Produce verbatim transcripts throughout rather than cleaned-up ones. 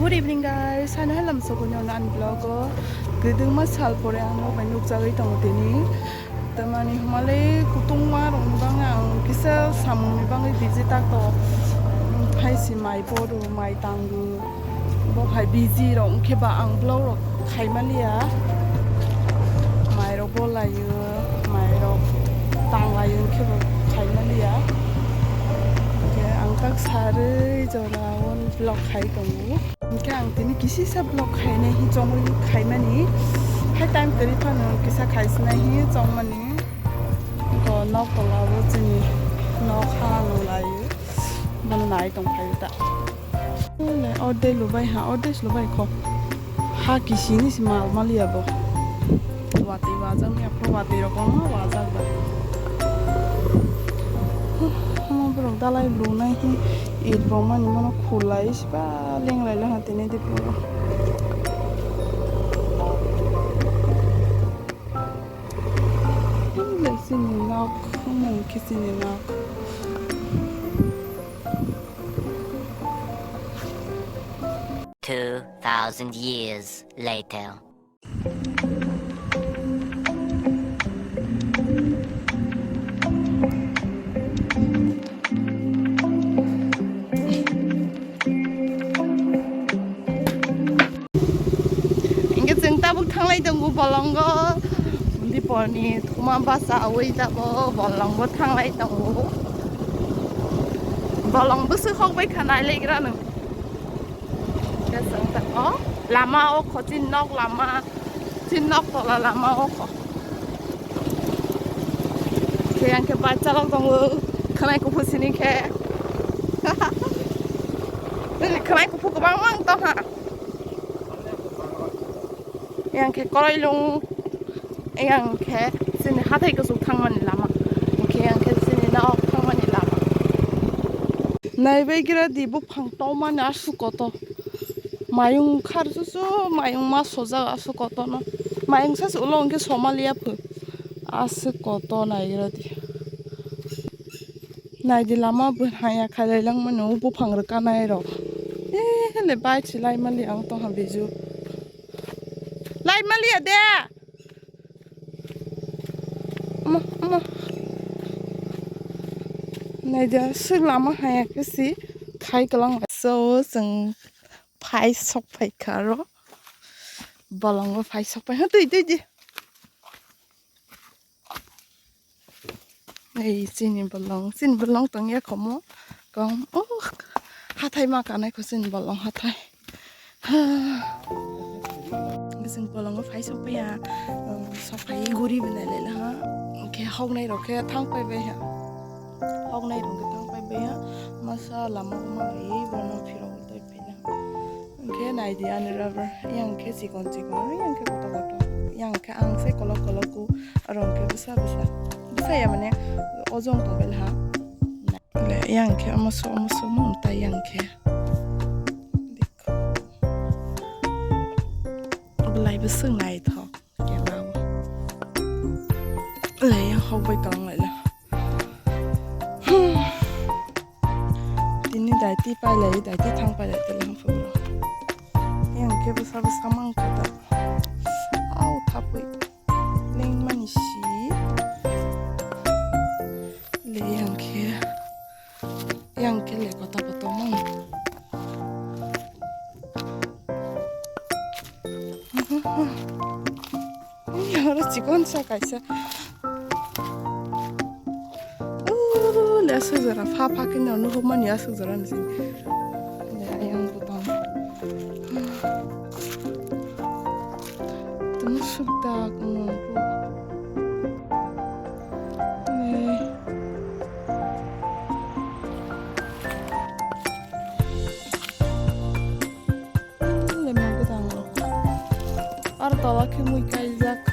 Good evening guys, ano halam sokoni ono ani vlog o. Kwdwngma sal pore ang nok bai nukjagwi tongo tini. Tamani hwnmale kutungma rokni bagwi ang kisa samungni bagwi busy tak tongo. Hai si mai poru, mai tango. Bo hai busy rok hwnkhe ba ang vlog rok khaimaliya. Mai rok bolayo, mai rok tanglayo hwnkhe bo khaimaliya. Hwnkhe ang tak sarwi jora o vlog khai tongo. Hwnkhe ang tini kisisa vlog khainai hi chongwi khaimani. Hai time kwrwi phano kisa khaisinai hi chongmani. Ko nok tola o chini nok ha nung laio. Bono nai tong phaio ta. Ordek lubai ha, ordek lubai kho. Ha kisini si mal maliya bo. Watwi wajak miya pho watwi rok kwbangma wajak ba. Omo borok dalai lunai hi it bongmani bono khulai siba lenglai laha tini diporo. Chini nok, omo khe chini nok. Two thousand years later. Hingke chwng tabuk thanglai tongo bolongo, diporni thuma basa ui tabuk bolongo thanglai tongo. Bolong bwswk hokbai kha nailegra nw. Hingke chwng ta-, o lama o kho, chini nok lama, chini nok tola lama o kho. Khe ang khe bike chalok tongo, khwnai kuphur sini khe. Nini khwnai kuphur kwbangma wng tong ha. Yang khe Koroilung, yang khe chini hathai kuchuk thangmani lama. Hingkhe yang khe chini nok thangmani lama. Naibai gira di buphang tongmani aswk kotor. Mayung khar chuchu, mayung ma sojak aswk kotorno. Mayung sasu ulo hwnkhe somaliya pho. Aswk kotor naigra di. Naidi lama bo haya khailai langmani o buphang rwkanai rok. Eh, le bai si lai mali ang tongha biju. Lai maliya de. Omo, omo. Naidi aswk lama haya khe si khai kwlang. So, chwng phai sok phai kha aro. Bolongo phai sok phai. Ha, twi, twi, twi. Ei, chini bolong, chini bolong tong ya khomo. Kong, oh, hathai ma kanai kho chini bolong hathai. Ha. Chini bolongo phai sok phai ya, um, sok phai guri bwnai le ha. Khe hoknai rok khe thang pai bai ha. Hoknai rok khe thang pai bai ha. Masa lama ma ei bono phirok tei phina. Hingkhe naidi ani rubber, yang khe chikon chikon, yang khe kotor kotor, yang khe ang se kolok kolok ku, aro hingkhe bwsa bwsa, bwsa ya mane ojong tong bel ha. Le, yang khe omo so, omo so, omo ta yang khe. Bwlai bwswk naithok. Kemao. Lei yang hok bai tong lai la. Hmm. Tini daiti pai lai, daiti thang pai lai, tele hang phuru. Yang ke bwsa bwsa mang kha ta. Au thapui. Leng mani si. Lei yang ke. Yang ke le kota kota mang. Oro chikon sa kaisa. Ooh, le aswk jora pha pha khe no nuhuk mani aswk jora ni sini. Le ayang butang. Tamo suk dak no. Le. Lema bwtang rok. Aro tola khe mui kaijak.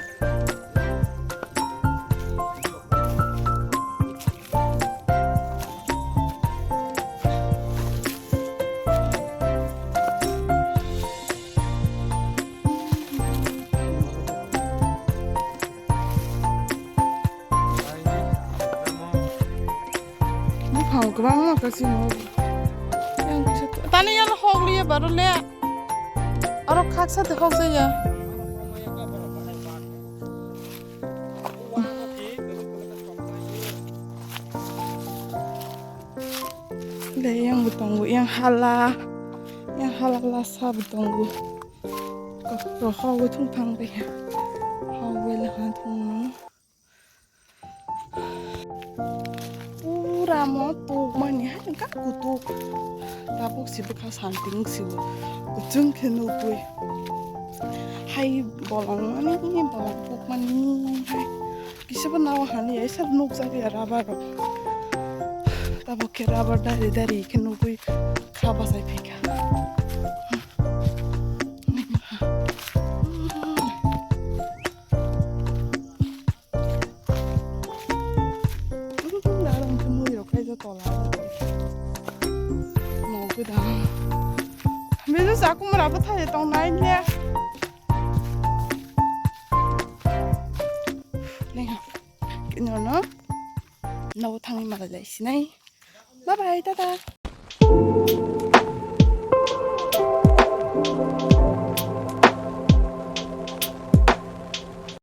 Buphang kwbangma kasingo. Ani yalo hok liya baro le. Aro khaksa te hok jaya. Le yang bo tongo, yang hala, yang hala lasa bo tongo. Kok rohok bo thung thang bai ha. Hok bai le ha thung no. Pura mo tuk mani hai ka kutuk. Tabuk si bwkha santing si bo. Kuchung khe nukui. Hai bolong mani bolong tuk mani hai. Kisa bo nawa hani ai sab nuk jagya rubber rok. Tabuk khe rubber dari dari khe nukui kha bachai phaikha. Tungtung da lang khe mui rok khai ja tola. Mo gudang. Beju sakum rabo thai tong nai ne. Neng ha. Kino no. No thangwi malai lai sinai. Bye bye, tata.